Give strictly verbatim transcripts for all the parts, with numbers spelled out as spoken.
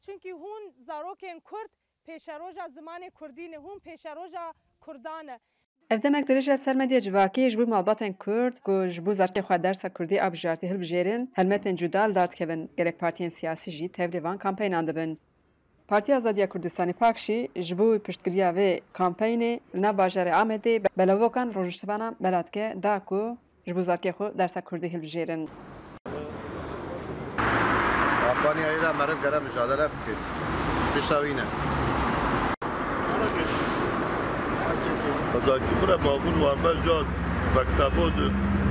Çunkî hûn zarokên Kurd pêşeroja zimanê Kurdî ne, hûn pêşeroja Kurdan e. Ev demek dirêj e ser medya civakî ji bo malbatên Kurd ku ji bo zarokê xwe dersa Kurdî a bijartî hilbijêrin, helmetên cuda li dar dikevin. Gelek partiyên siyasî jî tevlî van kampeynan dibin. Partiya Azadiya Kurdistanê, PAK, jî ji bo piştgiriya vê kampeyinê li nav bajarê Amedê belavokan rojnamevanan bela dike da ku ji bo zarokê xwe dersa Kurdî hilbijêrin. Kampanyayê re meriv gere micadele bike. Tişta wî ne. Zazakî xwe re bavûn wan be jat, mektebo di,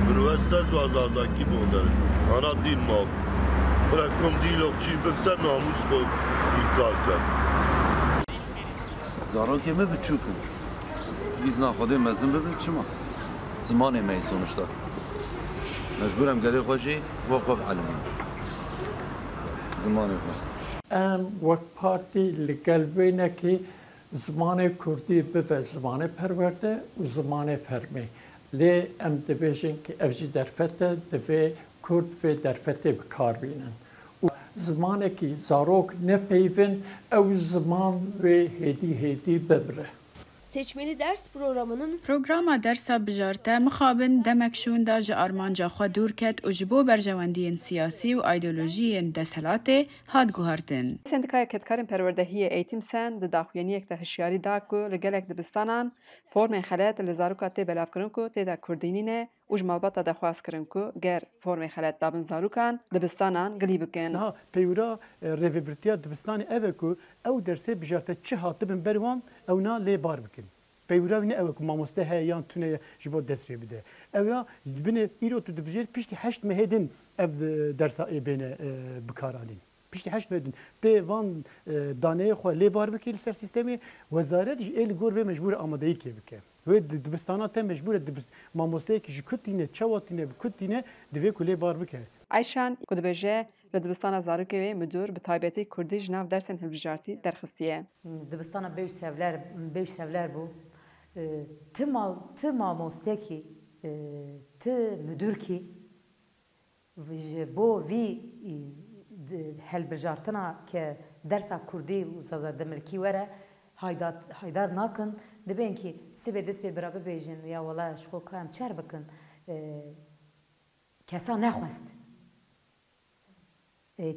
unîversîte zwa zazakî boderin. Ana dîn mav. Xwe re kom dîlok çî bikse namûs xwe înkar ken. Zarokê me biçûk in. Îzna Xwedê mezin bibin çima? Zimanê me yê sonuçta. Mecbûr em gelê xwe jî bo xwe bielimîn. Zimanê xwe. Em wek partî li gel wê ne ki zimanê kurdî bibe zimanê perwerde û zimanê fermî. Lê em dibêjin ki ev jî derfet e, divê kurd vê derfetê bi kar bînin. Û zimanekî zarok nepeyivin, ew ziman wê hêdî hêdî bimire. Seçmeli ders programının Programa dersa bijarte mixabin demek şûn da ji armanca xwe dûr ket û ji bo berjewendiyên siyasî û aydolojiyên desthilatê hat guhertin. Sendîkaya Kedkarên Perwerdehiyê Eğitim Sen di daxuyaniyek de hişyarî da ku li gelek dibistanan formên xelet li zaroka tê belavkirin ku tê de kurdî nîne û ji malbata dexwaz kirin ku ger formê xelet dabin zarokan, dibistanan gilî bikin. Niha peywira rêvebirtiya dibistanê ev e ku ew dersê bijarte çi hatibin ber wan, ewna lê bar bikin. Peywira wî ne ew e ku mamoste heye yan tune ye ji bo dest pê bide. Ew ya binê îro tu dibijêr piştî heşt mehê din ev dersa ê bêne bikaranîn. Piştî heşt meh din tê van daneyê xwe lê bar bikê li ser sîstemê, wezaret jî ê li gor vê mecbûr e amadeyîkê bike. Wê di dibistana te mecbûr e dibist-, mamosteyekî ji ku tîne, çawa tîne, bi ku tîne, divê ku lê bar bike. Eyşan ku dibêje, li dibistana zarokê wê midûr bi taybetî kurdî ji nav dersên hilbijartî derxistiye. Dibistana bêj sevler, bêj sevler bû. Ti mal, ti mamostekî, ti midûrkî, Ji bo vî helbijartina ke dersa kurdî û zaza demilkî were, haydar nakin, dibên kî sibê dest pê bira bibêjin ya wela ji xwe ka em çer bikin, kesa nexwest.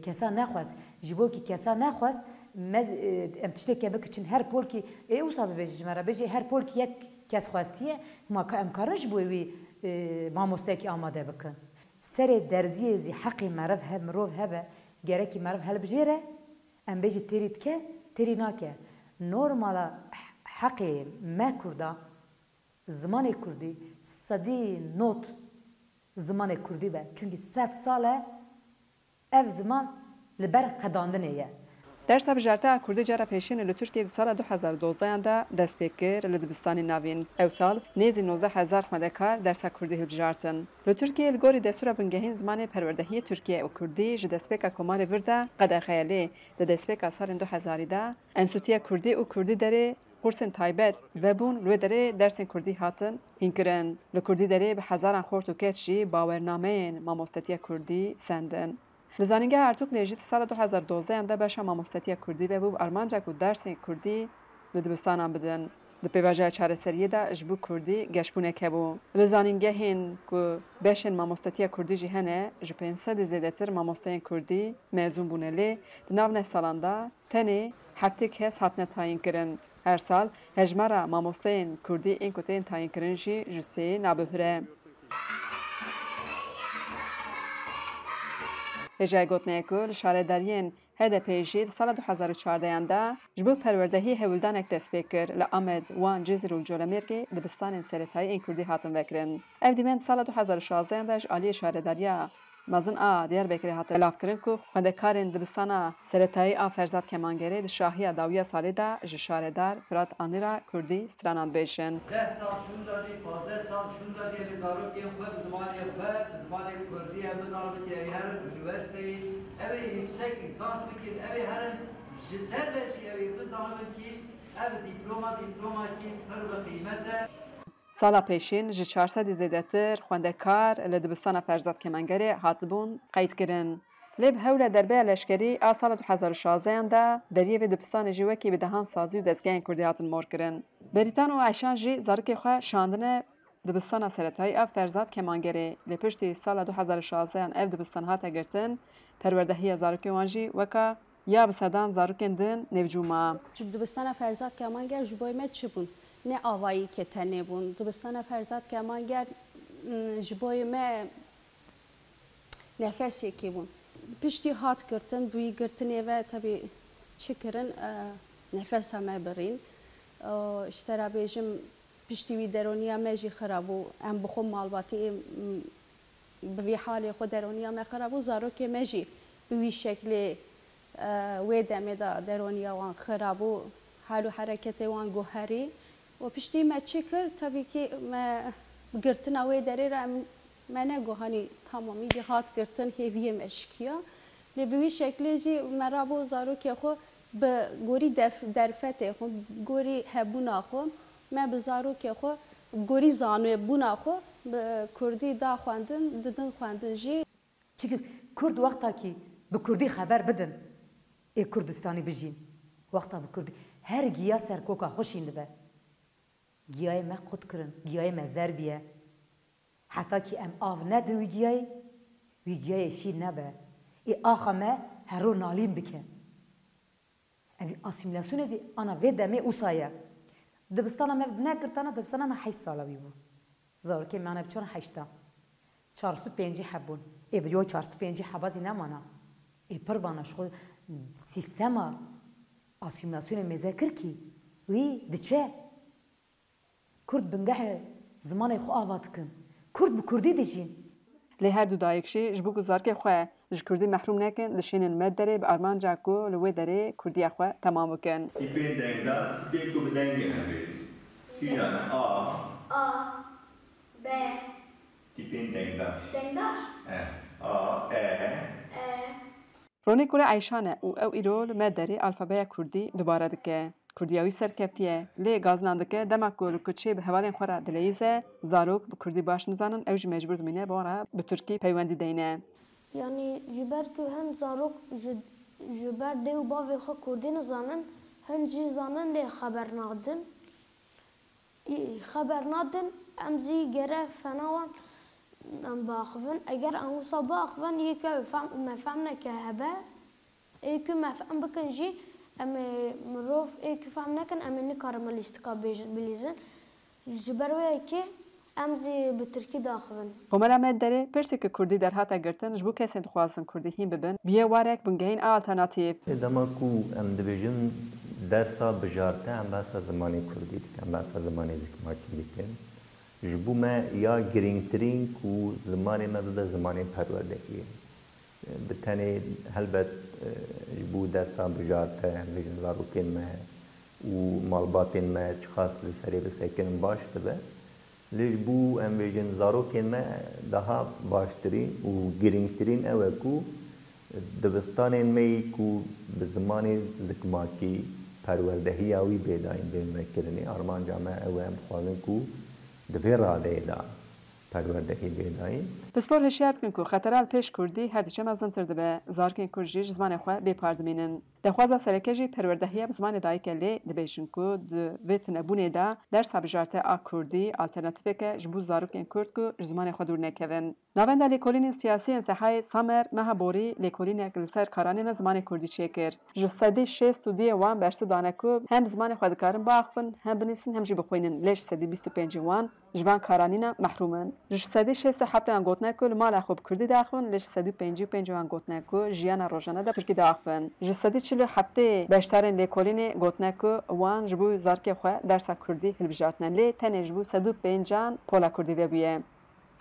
Kesa nexwest. Ji bo kî kesa nexwest, em tiştê ke bikiçin her polkî, ê wisa bibêje ji me re, bêje her polkî yek kes xwestiye, hima ka em karin ji bo wî mamosteyekî amade bikin. Serê derziyê zî heqê meriv he, mirov hebe, gerekî meriv helbijêre, em bêjî têrî dike, têrî nake. Normala heqê me kurda, zimanê kurdî, sedî not zimanê kurdî be. Çunkî sed sal e ev ziman li ber qedandinê ye. Dersa bijarte a kurdî cara pêşîn li Tirkiyê di sala du hezar û dozdehan de dest pê kir li dibistanên navîn. Ew sal nêzî nozdeh hezar xwendekar dersa kurdî hilbijartin. Li Tirkiyê li gorî destûra bingehîn zimanê perwerdehiyê tirkî ye û kurdî ji destpêka komarê vir de qedexe ye, lê di destpêka salên du hezarî de Enstîtuya Kurdî û Kurdî Derê kursên taybet vebûn, li wê derê dersên kurdî hatin hînkirin. Li Kurdî Derê bi hezaran xort û keç jî bawernameyên mamostetiya kurdî sendin. Li Zanîngeha Artûklê jî di sala du hezar û dozdehan de beşa mamostetiya kurdî vebû bi armanca ku dersên kurdî li dibistanan bidin. Di pêvajoya çareseriyê de ji bo kurdî geşbûnek hebû. Li zanîngehên ku beşên mamostetiya kurdî jî hene, ji pênc sedî zêdetir mamosteyên kurdî mezûn bûne, lê di nav neh salan de tenê heftê kes hatine tayînkirin. Her sal hejmara mamosteyên kurdî ên ku tên tayînkirin jî ji sêyê nabihûre. Hêjayê gotinê ye ku li şaredariyên H D P jî di sala du hezar û çardehan de ji bo perwerdehiyê hewldanek dest pê kir. Li Amed, Wan, Cizîr û Colemêrgê dibistanên seretayî ên kurdî hatin vekirin. Ev dîmen di sala du hezar û şazdehan de ji aliyê Şaredariya Mezin a Diyarbekirê hate belavkirin ku xwendekarên dibistana seretayî a Ferzad Kemangerê di şahiya dawiya salê de ji şaredar Firat Anî re kurdî stranan bêjin. Deh sal şûnda jî, pazdeh sal şûnda jî em ê zarokên xwe bi zimanê xwe, bi zimanê kurdî em bizanin ki ew ê herin unîversîteyê, ew ê yüksek lisans bikin, ew ê herin ji derve jî ew ê bizanin ki ev diploma dîplomakî pir bi qîmet e. Sala pêşîn ji çar sedî zêdetir xwendekar li dibistana Ferzad Kemengerê hatibûn qeydkirin. Lê bi hewle derbeya leşkerî a sala du hezar û şazdehan de deriyê vê dibistanê jî wekî bi dehan sazî û dezgehên kurdî hatin morkirin. Berîtan û Eyşan jî zarokê xwe şandine dibistana seretayî a Ferzad Kemangerê. Lê piştî sala du hezar û şazdehan ev dibistan hate girtin, perwerdehiya zarokên wan jî weka ya bi sedan zarokên din nêvcû ma. Ji dibistana Ferzad Kemanger ji boyê me çi bûn? Ne avayî ke tenê bûn. Dibistana Ferzad Kemanger, mm, ji boyê me nefesekê bûn. Piştî hat girtin, bi wî girtinê ve tebî çi kirin, e, nefesa me birîn. E, ji te re bêjim, piştî wî deroniya me jî xira bû. Em bi xwe malbatî, em, bi vî halê xwe deroniya me xira bû. Zarokê me jî bi wî şeklê, e, wê demê de deroniya wan xira bû. Hal û hereketê wan guherî. Û piştî me çi kir? Tebî kî me girtina wê derê re em, me negot, hanî tamam, îdî hat girtin, hêviyê me şikiya. Lê bi wî şeklê jî me rabû zarokê xwe bi gorî def-, derfetê xwe, bi gorî hebûna xwe, me bi zarokê xwe, bi gorî zanebûna xwe, bi kurdî da xwendin, didin xwendin jî. Çimkî kurd wexta kî bi kurdî xeber bidin, ê Kurdistanî bijîn. Wexta bi kurdî her giya serkoka xwe şîn dibe. Giyayê me qut kirin, giyayê me zer biye. Heta kî em av nedin wî giyayê, wî giyayê şîn nebe. Ê axa me hero nalîn bike. Ev asîmîlasyonê zî ana vê demê usa ye. Dibistana me nekirtana, dibistana me heşt sala wî bû. Zarokê me ana bi çona heşta. Çar sed û pêncî heb bûn. Ê bi yo çar sed û pêncî heba zî nemana. Ê pir bana ji xwe sîstema asîmîlasyonê mêze kir kî wî diçe. Kurd bingehê zimanê xwe ava dikin. Kurd bi kurdî dijîn. Lê her du dayik jî ji bo ku zarokê xwe ji kurdî mehrûm nekin, dişînin me derê bi armanca ku li wê derê kurdiya xwe temam bikin. Tîpên dengdar, tîpên ku bi dengê me bêjin. Kîjan e? A. A, B. Tîpên dengdar. Dengdar? E. A, E. E. Ronî kura Eyşan e û ew îro li me derê alfabeya kurdî dubare dike. Kurdiya wî serkeftiye, lê gazinan dike dema ku li kuçê bi hevalên xwe re dileyîze, zarok bi kurdî baş nizanin, ew jî mecbûr dimîne bi wan re bi tirkî peywendî deyne. Yanî ji ber ku hin zarok ji, ji ber dê û bavê xwe kurdî nizanin, hin jî zanin lê xeber nadin. Î, xeber nadin, em zî gere fena wan em biaxivin. Eger em wisa biaxivin, yê ku ew fam-, me fehm neke hebe, ê ku me fehm bikin jî, em ê mirov ê ku fehm nekin, em ê nikarin lîstika bêj-, bilîzin. Ji ber wê yekê em zî bi tirkî diaxivin. Komela me derê piştî ku kurdî derhate girtin, ji bo kesên dixwazin kurdî hîn bibin, bûye warek bingehîn a alternatîf. Dema ku em dibêjin dersa bijarte, em behsa zimanê kurdî dikin, em behsa zimanê zikmakî dikin. Ji bo me ya girîngtirîn ku zimanê me bibe zimanê perwerdehiyê. Bi tenê helbet, e, ji bo dersa bijarte, em bêjin zarokên me û malbatên me çiqas li serê bisekinin baş dibe. Lê ji bo em bêjin zarokên me daha baştirîn û girîngtirîn ew e ku dibistanên me yî ku bi zimanê zikmakî perwerdehiya wî bê dayîn bên vekirinê, armanca me ew e, em dixwazin ku di vê radeyê de perwerdehî bê dayîn. Pispor hişyar dikin ku xetera li pêş kurdî her diçe mezintir dibe, zarokên kurd jî ji zimanê xwe bê par dimînin. Daxwaza sereke jî perwerdehiya bi zimanê dayik e, lê dibêjin ku di vê tunebûnê de dersa bijarte a kurdî alternatîfek e ji bo zarokên kurd ku ji zimanê xwe dûr nekevin. Navenda lêkolînên siyasî yên sehayê Samer meha borî lêkolînek li ser karanîna zimanê kurdî çêkir. Ji sedî şêst û duyê wan bersiv dane ku hem bi zimanê xwe dikarin biaxivin, hem binivîsin, hem jî bixwînin, lê ji sedî bîst û pêncî wan ji van karanîna mehrûm in. Ji sedî şêst û heftê wan gotine ku li mala xwe bi kurdî diaxivin, lê ji sedî pêncî û pêncî wan gotine ku jiyana rojane de bi tirkî diaxivin. Ji sedî çil û heftê beşdarên lêkolînê gotine ku wan ji bo zarokê xwe dersa kurdî hilbijartine, lê tenê ji bo sed û pêncan pola kurdî vebûye.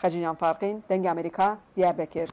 Xecîcan Farqîn, Dengê Amerîka, Diyarbekir.